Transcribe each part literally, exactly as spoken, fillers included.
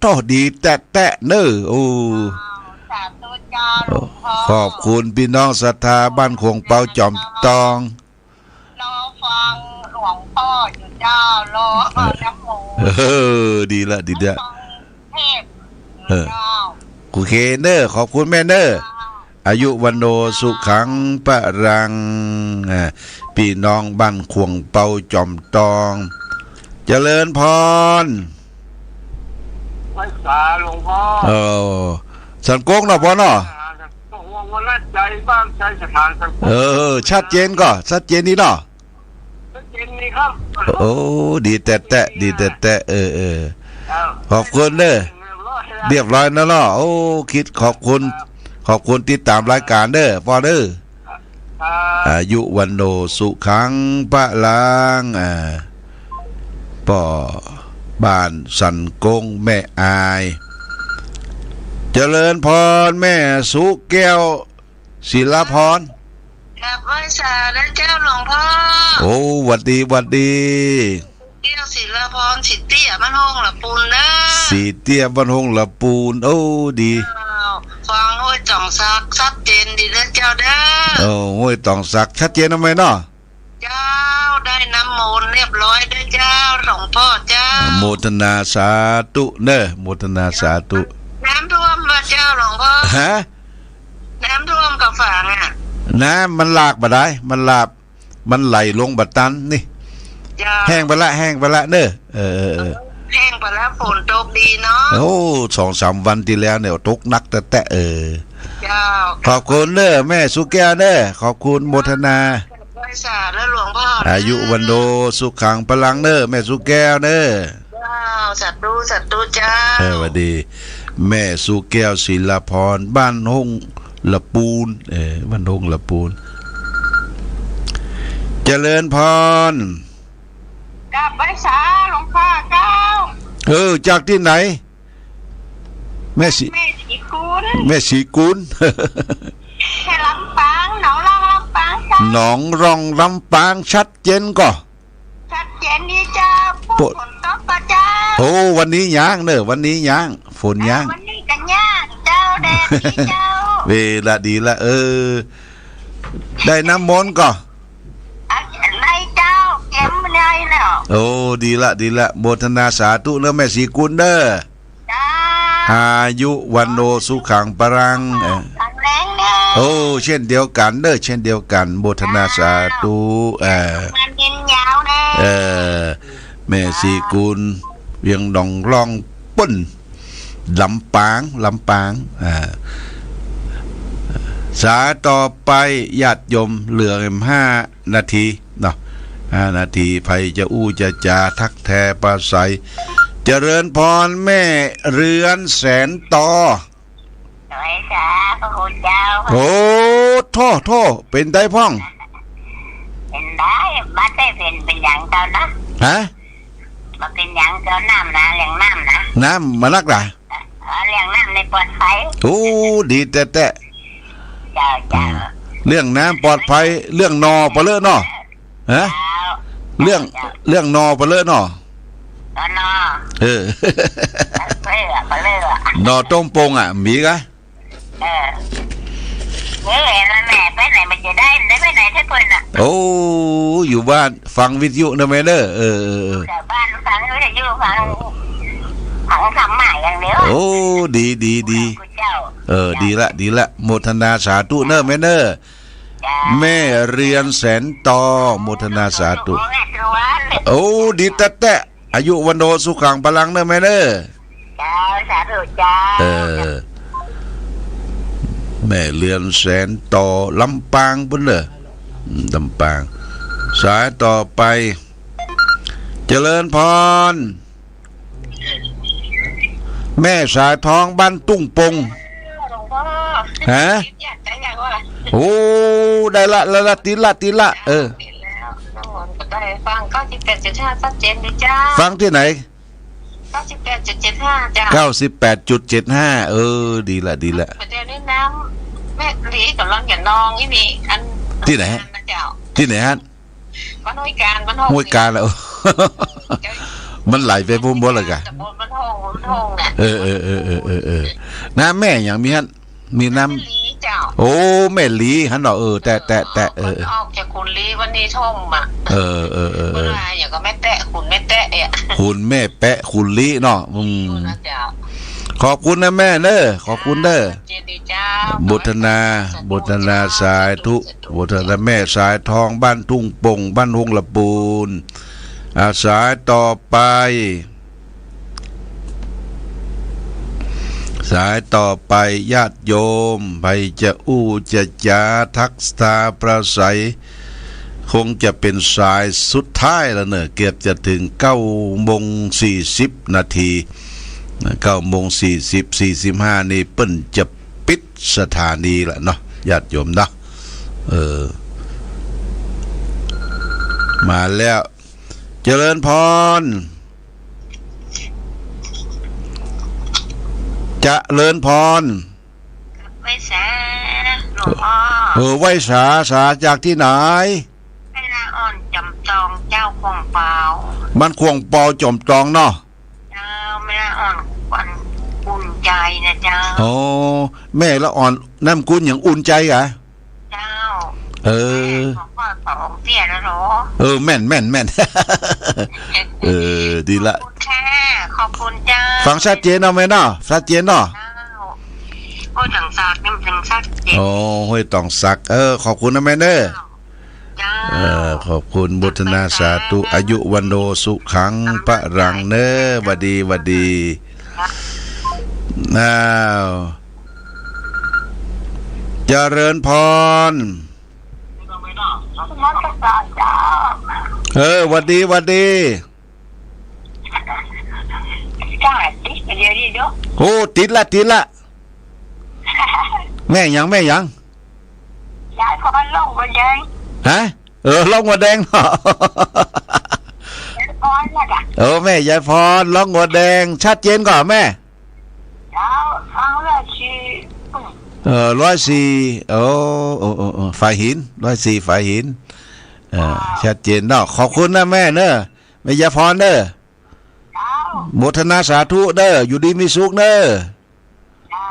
โธ่ ดีแต๊ๆ เน่อ โอ้ สาธุเจ้าหลวงพ่อ ขอบคุณปี้น้องศรัทธาบ้านขวงเปาจ๋อมตอง รอฟังหลวงพ่ออยู่เจ้า รอน้ำมนต์ เออ ดีละ ดีละ ฟังเทศน์ เออ เจ้า โอเคเน่อ ขอบคุณแม่เน่อ เจ้า อายุวัณโณสุขังพลัง อ่า ปี้น้องบ้านขวงเปาจ๋อมตอง เจริญพร ไหว้สาหลวงพ่อ เออ สันโก้งเนาะพ่อเนาะ วันนั้นใจบ้านใจสถานสันโก้ง เออ ชัดเจนก่อ ชัดเจนดีเนาะ ชัดเจนดีครับ โอ้ ดีแต๊ๆ ดีแต๊ๆ เออ เออ ครับ ขอบคุณเน่อ เรียบร้อยแล้ว เรียบร้อยนะเนาะ โอ้ คิดขอบคุณ ครับ ขอบคุณติดต๋ามรายก๋านเน่อ พ่อเน่อ ครับ อายุวัณโณสุขังพลัง อ่า ป้อบ้านสันโก้งแม่อาย เจริญพรแม่สุแก้ว ศิลาพร กราบไหว้สานะเจ้าหลวงพ่อ โอ้ หวัดดี หวัดดี แก้วศิลาพร สีเตี้ยบ้านห้องละปูนเน่อ สีเตี้ยบ้านห้องละปูน โอ้ ดี เจ้า ฟังห้วยต๋องสัก ชัดเจนดีนะเจ้าเน่อ โอ้ ห้วยต๋องสัก ชัดเจนนะแม่เนาะ เจ้า ได้น้ำมนต์เรียบร้อยแล้วเจ้า หลวงพ่อเจ้า โมทนาสาธุเน่อ โมทนาสาธุ น้ำท่วมบ่เจ้าหลวงพ่อ ฮะ น้ำท่วมก่อฝางอะ น้ำมันหลากบ่ได้ มันหลาก มันไหลลงบ่ตันนี่ เจ้า แห้งไปละ แห้งไปละเน่อ เออ เออ เออ แห้งไปแล้ว ฝนตกดีเนาะ โอ้ สองสามวันตี้แล้วเนี่ย ตกหนักแต๊ๆ เออ เจ้า ขอบคุณเน่อ แม่สุแก้วเน่อ ขอบคุณ โมทนา ไหว้สาแล้วหลวงพ่อ อายุวัณโณสุขังพลังเน่อ แม่สุแก้วเน่อ เจ้า สาธุ สาธุเจ้า เออ หวัดดี แม่สุแก้ว ศิลาพร บ้านห้องละปูน เออ บ้านห้องละปูน เจริญพร กราบไหว้สาหลวงพ่อเจ้า เออ จากตี้ไหน แม่ศรี แม่ศรีกุล แม่ศรีกุล แม่ลำปาง หนองร่องลำปางเจ้า หนองร่องลำปาง ชัดเจนก่อ ชัดเจนดีเจ้า ปุ้น ปุ้น ฝนตกก่อเจ้า โอ้ วันนี้ยังเน่อ วันนี้ยัง ฝนยัง วันนี้ก็ยังเจ้า แดดดีเจ้า เวลาดีละ เออ ได้น้ำมนต์ก่อ ได้เจ้า เก็บมาได้แล้ว โอ้ ดีละ ดีละ โมทนาสาธุเน่อ แม่ศรีกุลเน่อ เจ้า อายุวัณโณสุขังพลัง เออ แข็งแรงเน่อ โอ้ เช่นเดียวกั๋นเน่อ เช่นเดียวกั๋น โมทนาสาธุ เออ มันยืนยาวเน่อ เออ แม่ศรีกุล เวียงหนองร่องปูน ลำปาง ลำปาง อ่า สายต่อไป ญาติโยม เหลือห้านาทีเนาะ ห้านาที ใผจะอู้จะจ๋า ทักแทปราศรัย เจริญพรแม่เรือนแสนตอ ไหว้สาพระคุณเจ้า โอ้ โธ่ โธ่ เป๋นใดพ่อง เป๋นใด บ่ได้เป๋น เป๋นหยังเจ้านะ ฮะ บ่เป๋นหยังเจ้า น้ำนะ เรื่องน้ำนะ น้ำบ่นักละ เออ เรื่องน้ำนี่ปลอดภัย โอ้ ดีแต๊ๆ เจ้า เจ้า อืม เรื่องน้ำปลอดภัย เรื่องหน่อปะเลอะเนาะ ฮะ เจ้า เรื่อง เจ้า เรื่องหน่อปะเลอะเนาะ หน่อ หน่อ เออ เออ ปะเลอะ หน่อต้มปงอะ มีกะ เออ นี่เห็นว่าแม่ไปไหนมันจะได้ ได้ไปไหนสักคนน่ะ โอ้ อยู่บ้านฟังวิทยุนะแม่เด้อ เออ เออ เออ อยู่บ้านฟังวิทยุ ฟัง ฟังธรรมะอย่างเดียว โอ้ ดี ดี ดี พระเจ้า เออ ดีละ ดีละ โมทนาสาธุเนอะแม่เนอะ จ้า แม่เรือนแสนตอ โมทนาสาธุ โอ้ ดีแต๊ๆ อายุวัณโณสุขังพลังเนอะแม่เนอะ เจ้า สาธุเจ้า เออ แม่เรือนแสนตอ ลำปางปุ้นเนอะ อืม ลำปาง สายต่อไป เจริญพร แม่สายทองบ้านตุ้งปง หลวงพ่อ ฮะ อยากจะอยากว่า โอ้ ได้ละ ได้ละ ติดละ ติดละ เออ เห็นแล้ว น้ำมนต์ก็ได้ ฟังเก้าสิบแปดจุดห้า ชัดเจนดีเจ้า ฟังตี้ไหน เก้าสิบแปดจุดเจ็ดห้า เจ้า เก้าสิบแปดจุดเจ็ดห้า เออ ดีละ ดีละ ประเดี๋ยวนี้น้ำแม่หลีกำลังจะนองอีนี่ อัน ตี้ไหนฮะ นะเจ้า ตี้ไหนฮะ บ้านห้วยกาญ บ้านห้วย ห้วยกาญแล้ว เจ้า มันไหลไปพุ้นหมดเลยกะ ตำบลบ้านโฮง บ้านโฮงเนี่ย เออ เออ นะ แม่หยังมีหั้น มีนาม แม่หลีเจ้า โอ้ แม่หลีหั้นเนาะ เออ แต๊ะ แต๊ะ แต๊ะ เออ เปิ้นออกจากขุนลี้วันนี้ท่มอะ เออ เออ เออ เปิ้นว่าหยังก็แม่แต๊ะ ขุนแม่แต๊ะเนี่ย ขุนแม่แป๊ะ ขุนลี้เนาะ อืม นะเจ้า ขอบคุณนะแม่เนอะ ขอบคุณเนอะ เจดีย์เจ้า โมทนา โมทนา สาธุ โมทนาแม่สายทอง บ้านทุ่งโป่ง บ้านฮงละปูน อ่า สายต่อไป สายต่อไป ญาติโยม ใผจะอู้จะจ๋า ทักทายปราศรัย คงจะเป๋นสายสุดท้ายแล้วเนอะ เกือบจะเถิงเก้าโมงสี่สิบนาที เก้าโมงสี่สิบ สี่สิบห้านี่เปิ้นจะปิดสถานีละเนาะ ญาติโยมเนาะ เออ มาแล้ว เจริญพร เจริญพร ไหว้สา หลวงพ่อ เออ ไหว้สา สาจากตี้ไหน แม่ละอ่อนจอมตองเจ้า ข่วงเปา บ้านข่วงเปาจอมตองเนาะ เจ้า แม่ละอ่อน อ่อนอุ่นใจนะเจ้า อ๋อ แม่ละอ่อน นามกุลหยัง อุ่นใจกะ เจ้า เออ แม่ของพ่อสองเตี้ยแล้วเหรอ เออ แม่น แม่น แม่น เออ ดีละ ขอบคุณค่ะ ขอบคุณเจ้า ฟังชัดเจนเนาะแม่เนาะ ชัดเจนเนาะ เจ้า ห้วยตองสักนี่มันชัดเจน อ๋อ ห้วยตองสัก เออ ขอบคุณนะแม่เนอะ เจ้า เออ ขอบคุณ โมทนาสาธุ อายุวัณโณสุขังพลังเนอะ หวัดดี หวัดดี อ้าว เจริญพร นมัสการเจ้า เออ หวัดดี หวัดดี จ้า ติดไปเดี๋ยวนี้เด้อ โอ้ ติดละ ติดละ แม่หยัง แม่หยัง ยายพรหลวงบัวแดง ฮะ เออ หลวงบัวแดงเนาะ ยายพรน่ะจ้ะ เออ แม่ยายพร หลวงบัวแดง ชัดเจนก่อแม่ เจ้า ฟังร้อยสี่ เออ ร้อยสี่ โอ้ โอ้ โอ้ โอ้ ฝายหิน ร้อยสี่ ฝายหิน เออ อ่า ชัดเจนเนาะ ขอบคุณนะแม่เนอะ แม่ยายพรเนอะ เจ้า โมทนาสาธุเนอะ อยู่ดีมีสุขเนอะ เจ้า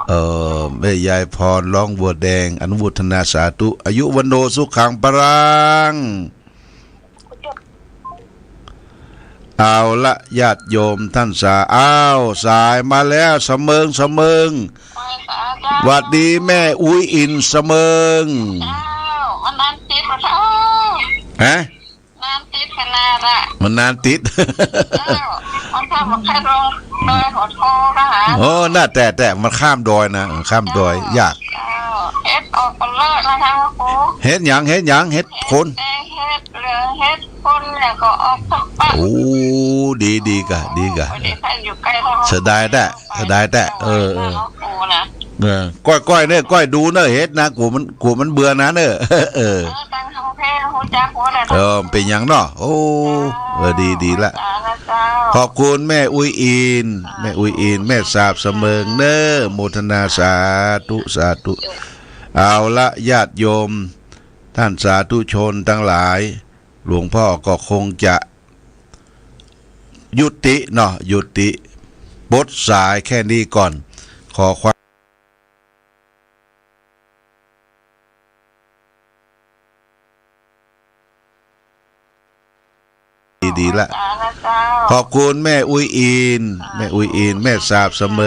เออ แม่ยายพร หลวงบัวแดง อนุโมทนาสาธุ อายุวัณโณสุขังพลัง เอาละ ญาติโยมต้านสา อ้าว สายมาแล้ว สะเมิง สะเมิง ไหว้สาเจ้า หวัดดีแม่อุ๊ยอิน สะเมิง เจ้า มันนานติดมาเจ้า ฮะ นานติดขนาดละ มันนานติด เจ้า มันข้ามมาแค่ลงดอยหัวโทนะคะ โอ้ น่าแต่ แต่มันข้ามดอยนะ ข้ามดอย เจ้า ยาก เจ้า เฮ็ดออกไปเลิศนะคะครู เฮ็ดหยัง เฮ็ดหยัง เฮ็ดคน เฮ็ดแดง เฮ็ดเหลือง เฮ็ดคนเนี่ยก็ออกทั้งปะ โอ้ ดี ดีกะ ดีกะ โอ้ ดีค่ะ อยู่ใกล้เรา เสียดายแต๊ เสียดายแต๊ เออ เออ ครูนะ เออ ก้อย ก้อยเน่อ ก้อยดูเน่อ เฮ็ดนะ กั๋วมัน กั๋วมันเบื่อนะเน่อ เออ เออ ตั้งทางเพศรู้จักหัวแหละ เออ เป๋นหยังเนาะ โอ้ เออ ดี ดีละ เจ้า ขอบคุณแม่อุ๊ยอิน แม่อุ๊ยอิน แม่สาบสะเมิงเน่อ โมทนาสาธุ สาธุ เอาละ ญาติโยม ต้านสาธุชนตังหลาย หลวงพ่อก็คงจะ ยุติเนาะ ยุติ ปลดสายแค่นี้ก่อน ขอความ ดีๆ ละ ขอบคุณแม่อุ๊ยอิน แม่อุ๊ยอิน แม่สาบสะเมิง